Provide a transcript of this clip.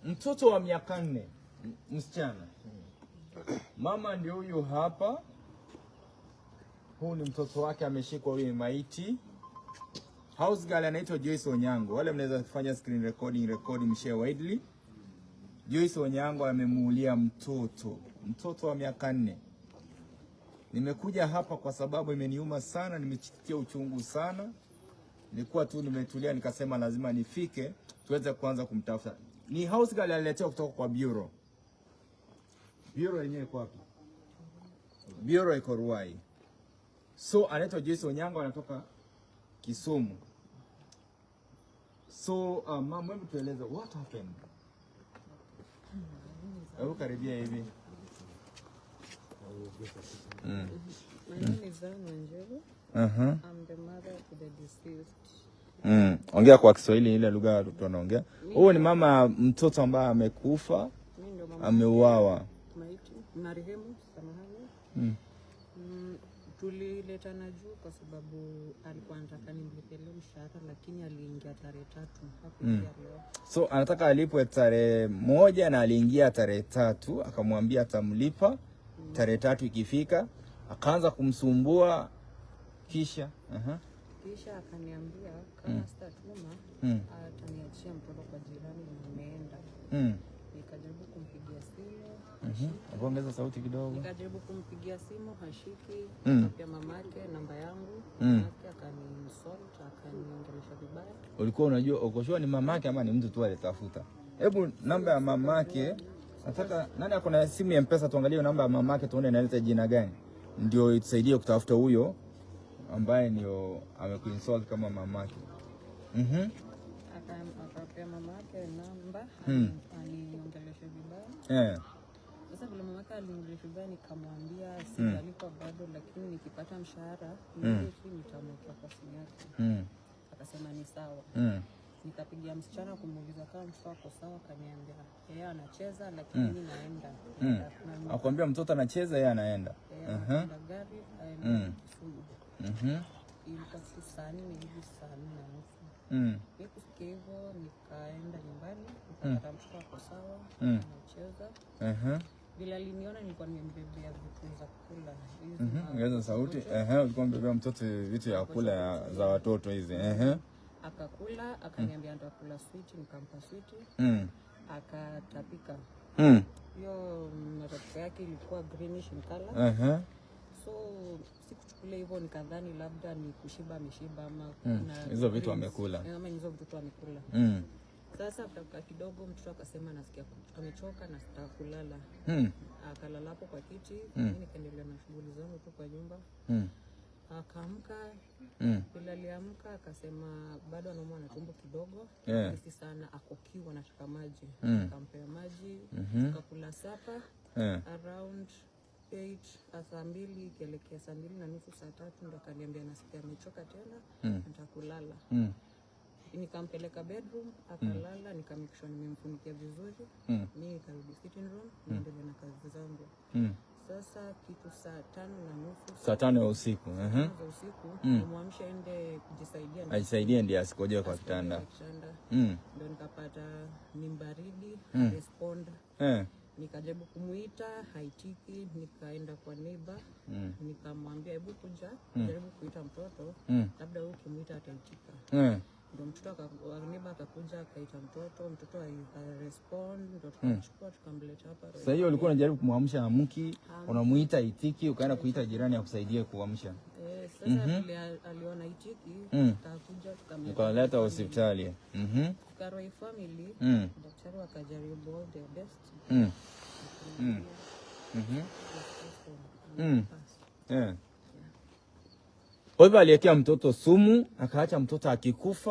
Mtoto wa miaka 4, msichana. Mama ndio huyu hapa. Huu ni mtoto wake ameshikwa, huyu ni maiti. House girl anaitwa Joyce Onyango. Wale mnaweza kufanya screen recording, recording, share widely. Joyce Onyango amemuulia mtoto, mtoto wa miaka 4. Nimekuja hapa kwa sababu imeniuma sana, nimesikia uchungu sana. Nilikuwa tu nimetulia, nikasema lazima nifike tuweze kuanza kumtafuta. Ni house girl aliletewa kutoka kwa bureau. Bureau yenyewe iko wapi? Bureau iko Ruai. So anaitwa Joyce Onyango, anatoka Kisumu. So ma'am, hebu tueleze what happened. Hebu karibia hivi. My name is Anne Wanjiru. I'm the mother of the deceased. Ongea kwa Kiswahili, ile lugha tunaongea. Huyu ni mama mtoto ambaye amekufa, Mimi ndo mama ameuawa. Maiti, marehemu, samahani. Tuliletana juu kwa sababu alikuwa anataka nimlipe leo mshahara, lakini aliingia tarehe 3, hakuingia leo. So anataka alipwe tarehe 1 na aliingia tarehe 3, akamwambia atamlipa tarehe 3 ikifika, akaanza kumsumbua kisha Kisha akaniambia kama sitatuma ataniachia mtoto kwa jirani na ameenda. Nikajaribu kumpigia simu, Ongeza sauti kidogo. Nikajaribu kumpigia simu, hashiki. Pia mamake namba yangu, mamake akaniinsult, akaniongelesha vibaya. Ulikuwa unajua uko sure ni mamake ama ni mtu tu alitafuta? Hebu namba ya mamake, nataka nani ako na simu ya M-Pesa, tuangalie namba ya mamake tuone inaleta jina gani, ndio itusaidie kutafuta huyo ambaye ndio amekuinsult kama mamake. Akapea mamake namba aniongeleshe vibaya. Sasa vile mamake aliniongelesha vibaya, nikamwambia sijalipwa bado, lakini nikipata mshahara immediately nitamwekea kwa simu yake. Akasema ni sawa. Nikapigia msichana kumuuliza kama mtoto ako sawa, akaniambia yeye anacheza, lakini mimi naenda. Akwambia mtoto anacheza, yeye anaenda. Yeye anapanda gari aende Kisumu. Ilikuwa kitu saa 4 hivi, saa 4:30. Mi kusikia hivyo nikaenda nyumbani, nikapata mtoto ako sawa, anacheza. Vile aliniona, nilikuwa nimembebea vitu za kukula hizi Ongeza sauti. Ulikuwa mbebea mtoto vitu ya kula za watoto hizi. Akakula, akaniambia nitakula switi, nikampa switi, akatapika. Hiyo matapiko yake ilikuwa greenish in color. So sikuchukulia hivyo, nikadhani labda ni kushiba ameshiba ama kuna Hizo vitu greens. amekula. Eh, ama hizo vitu amekula. Sasa after kidogo mtoto akasema nasikia amechoka na sitaka kulala. Akalala hapo kwa kiti, mimi nikaendelea na shughuli zangu tu kwa nyumba. Akaamka, vile aliamka akasema bado anaumwa na tumbo kidogo, si sana, ako kiu, anataka maji. Nikampea maji, tukakula supper around 8, saa 2 ikielekea saa 2:30, saa 3 ndo akaniambia nasikia amechoka tena, nataka kulala. Nikampeleka bedroom akalala, nikamake sure nimemfunikia vizuri. Mi nikarudi sitting room niendelee na kazi zangu. Sasa kitu saa 5:30, Saa 5 ya usiku. za usiku, nimwamsha ende kujisaidia, Ajisaidie ndiye asikojoe kwa asikojoe kitanda. kwa kitanda. Ndo nikapata ni baridi, respond. Nikajaribu kumuita, haitiki. Nikaenda kwa neighbor, nikamwambia, "Hebu kuja jaribu kuita mtoto, labda wewe ukimuita ataitika." Ndo mtoto neighbor akakuja akaita mtoto, mtoto respond, ndo tukamchukua tukamleta hapa. Sasa hiyo ulikuwa unajaribu kumwamsha amki, unamuita itiki, ukaenda kuita jirani akusaidie kuamsha. Eh, sasa vile aliona itiki, tukakuja tukamleta. Ukaleta hospitali. Fika Roy Family, daktari wakajaribu all their best. Yeah. Kwa hivyo aliwekea mtoto sumu, akaacha mtoto akikufa.